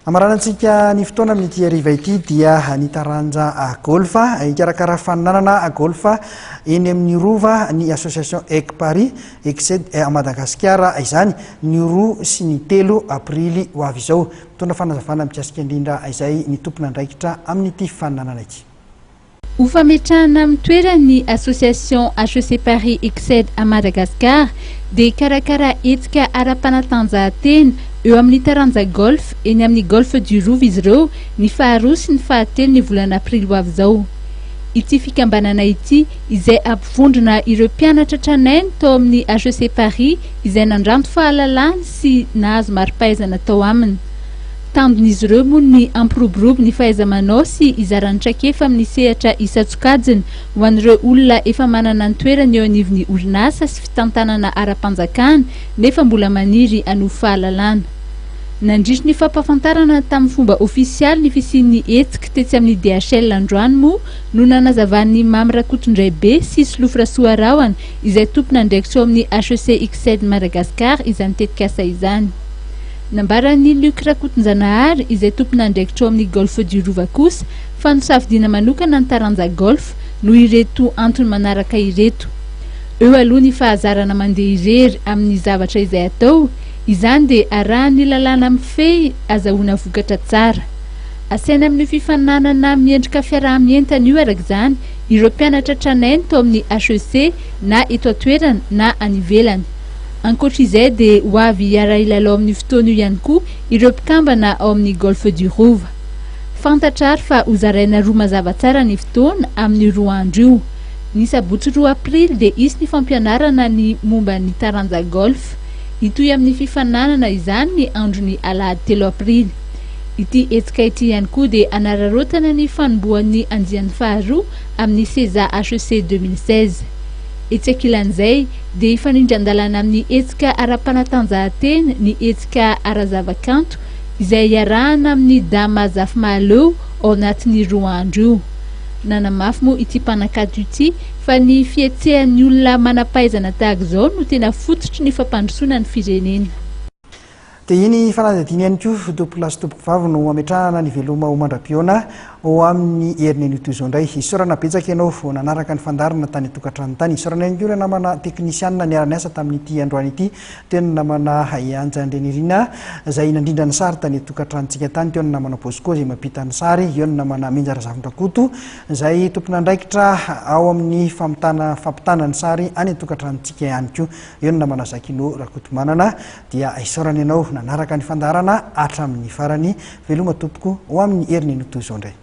Hamaranantsika ny fotoana amin'ity hariva ity dia ny taranja golf. Hikarakara faninanana golf eny amin'ny Rova ny Association Ec Paris Exced à Madagasikara izany ny 2 sy ny 3 aprily ho avy izao. Mitondra fanazavana mikasika indrindra izay ny tompon'andraikitra amin'ity faninanana ity. Ho fametrahana amin'ny toerany ny Association HEC Paris Exced à Madagascar dia hikarakara hetsika ara-panatanjahantena eo amin'ny taranja golf eny amin'ny Golf du Rova izy ireo ny faharoa sy ny fahatelo ny volana aprily ho avy izao. Ity fikambanana ity izay hampivondrona ireo mpianatra tranainy tao amin'ny HEC Paris izay nandranto fahalalana sy nahazo mari-pahaizana tao aminy. Tanjon'izy ireo moa ny hampiroborobo ny fahaiza-manao sy hizara ny traikefa amin'ny sehatra isan-tsokajiny ho an'ireo olona efa manana ny toerany eo anivon'ny orinasa sy fitantanana ara-panjakana nefa mbola maniry hanovo fahalalana. Nandritry ny fampahafantarana tamin'ny fomba ofisialy ny fisian'ny hetsika tetsy amin'ny DHL androany moa no nanazavan'i Mamy Rakotondraibe sy Solofo Rasoarahona izay tompon'andraikitra ao amin'ny HEC XCED Madagascar izany tetikasa izany. Nambaran'i Luc Rakotonjanahary, izay tompon'andraikitra ao amin'ny Golf du Rova kosa, fa nosafidiana manokana ny taranja golf noho ireto antony manaraka ireto. Eo aloha ny fahazarana mandeha irery amin'ny zavatra izay atao, izany dia arahan'ny lalàna mifehy azahoana vokatra tsara. Asaina amin'io fifaninanana miendrika fiaraha-mientana io araka izany ireo mpianatra tranainy tao amin'ny HEC na eto an-toerana na any ivelany. Ankoatra izay dia ho avy hiara-hilalao amin'io fotoana io ihany koa ireo mpikambana ao amin'ny Golf du Rova. Fantatra ary fa hozaraina roa mazava tsara ny fotoana amin'io roa andro io. Ny sabotsy 2 aprily dia hisy ny fampianarana ny momba ny taranja golf. Hitohy amin'ny fifaninanana izany ny andron'ny alahady 3 aprily. Ity hetsika ity ihany koa dia hanararaotana ny fanombohan'ny andiany faharoa amin'ny Seza HEC 2016. Etsy ankilan'izay dia hifanindran-dalana amin'ny hetsika ara-panatanjahantena ny hetsika ara-zavakanto izay iarahana amin'i Dama Zafimahaleo ao anatin'ny 2 andro io. Nanamafy moa ity mpanankato ity fa ny fihetsehan'ny olona manam-pahaizana tahaka izao no tena fototry ny fampandrosoana ny firenena. Dia iny fanadihadiana ihany koa, tompokolahy sy tompokovavy no hametrahana ny veloma ho mandra-pihaona ho amin'ny heriny anio toy izao indray. Isaorana betsaka ianao vao nanaraka ny fandaharana tany an-tokantrano tany. Isaorana ihany koa ireo namana teknisianina niara-niasa tamin'ity androany ity. Teo ny namana Anja Andrianirina izay nandrindra ny sary tany an-tokantranontsika tany, teo ny namana Bosco izay mampita ny sary, eo ny namana Menja Razafindrakoto izay tompon'andraikitra ao amin'ny famitana fampitana ny sary any an-tokantranontsika ihany koa. Eo ny namana Zakino Rakotomanana. Dia isaorana ianao nanaraka ny fandaharana hatramin'ny farany. Veloma tompoko, ho amin'ny heriny no toy izao indray.